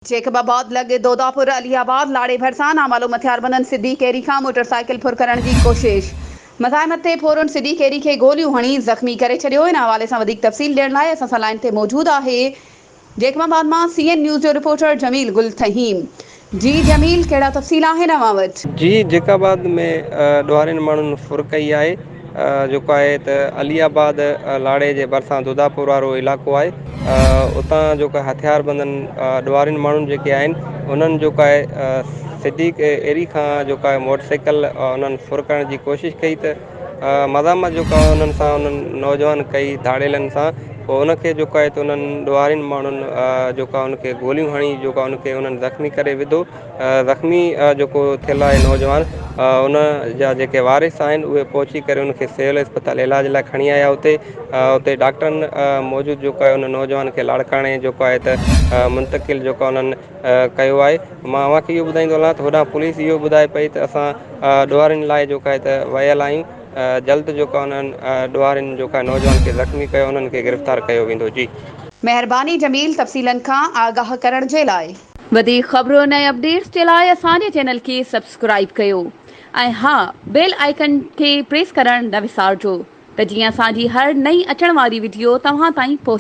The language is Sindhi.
جيڪب آباد لڳ دوداپور علي آباد لاڙي ڀرسان نامعلوم هٿياربندن سڌي ڪيري کان موٽر سائيڪل ڦر ڪرڻ جي ڪوشش مزاحمت تي ڦورن سڌي ڪيري کي گوليون هڻي زخمي ڪري ڇڏيو ان حوالي سان وڌيڪ تفصيل ڏيڻ لاء اسان سان لائين تي موجود آهي جيڪب آباد مان سي اين نيوز جو رپورٽر جميل گل ٿهيم جي جميل ڪهڙا تفصيل آهن اوهان وٽ. جي جيڪب آباد ۾ ڏوهارين ماڻهن ڦر ڪئي آهي جيڪو آهي ته علي آباد لاڙي جي ڀرسان دوداپور وارو علائقو آهي اتان جيڪو هٿياربندن ڏوهارين ماڻهن جيڪي آهن انهن جيڪو آهي صديق ايري کان جيڪو آهي موٽر سائيڪل انهن ڦر ڪرڻ جي ڪوشش ڪئي ته مزاحمت جيڪو آهي انهن سان انهن نوجوان ڪئي ڌاڙيلن سان پوء ان کي جيڪو آهي ته انهن ڏوهارين ماڻهن جيڪو آهي ان کي گوليون هڻي جيڪو آهي ان کي انهن زخمي ڪري وڌو زخمي جيڪو ٿيل آهي نوجوان ان جا جيڪي وارث آهن اهي پهچي ڪري ان کي سول اسپتال علاج لاء کڻي آيا اتي اتي ڊاڪٽرن موجود جيڪو آهي ان نوجوان کي لاڙڪاڻي جيڪو آهي ته منتقل جيڪو انهن ڪيو آهي مان اوهان کي اهو ٻڌائيندو هلان ته هوڏانهن پوليس اهو ٻڌائي پئي ته اسان ڏوهارين لاء جيڪو آهي ته ويل آهيون جلد جيڪو انهن ڏوهارين جيڪو آهي نوجوان کي زخمي ڪيو انهن کي گرفتار ڪيو ويندو جي. مهرباني جميل تفصيلن کان آگاهه ڪرڻ جي لاء. وڌيڪ خبرن ۽ اپڊيٽس جي لاء اسان جي چينل کي سبسڪرائيب ڪيو ۽ ها بيل آئيڪن کي پريس ڪرڻ نه وسارجو ته جيئن اسان جي هر نئين اچڻ واري وڊيو توهان تائين پهچي.